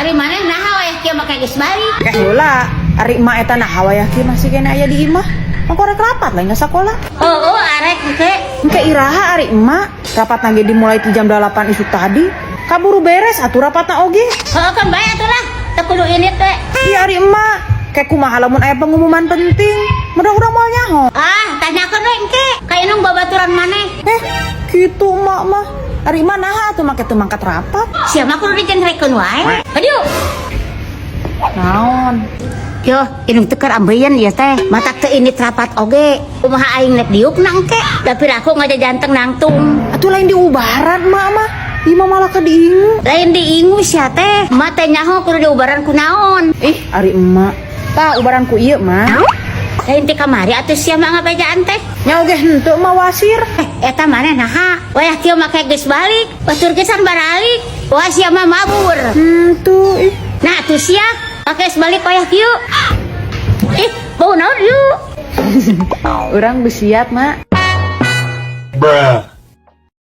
Ari maneh naha wayah kieu make geus balik? Eh heula, ari emak eta naha wayah kieu masih keneh aya di imah? Mangko rek rapat lain ka sakola. Oh, arek engke. Engke iraha ari emak? Rapatna ge dimulai ti jam 8 isuk tadi. Kaburu beres atuh rapatna oge. Heeh, kan bae atuh lah. Teu kudu ini teh. Iya, ari emak. Kayak kumaha lamun aya pengumuman penting? Mudah urang moal nyaho. Ah, tanyakeun we engke. Ka indung babaturan maneh. Eh, kitu emak mah. Ari emak naha atuh make teu mangkat rapat? Sia mah kudu dijengrekeun wae. Aduh. Naon? Yo, indung teh keur ambeien ieu teh. Matak teu ini rapat oge. Kumaha aing nek diuk na engke? Da piraku ngajajanteng nangtung. Atuh lain diubaran emak mah. Ieu mah malah ka diingu. Lain diingu sia teh. Emak teh nyaho kudu diubaran ku naon. Ih, ari emak. Tah ubaran ku ieu mah. Lain ti kamari atuh sia mah ngabejaan teh. Nya oge henteu mah wasir. Eh, eta maneh naha? Wayah kieu make geus balik. Batur geus baralik. Wah, sia mah mabur. Tuh ih. Nah, tuh sia make geus balik wayah kieu. Ih, bau naon yuk? Urang geus siap, Mak. Bruh.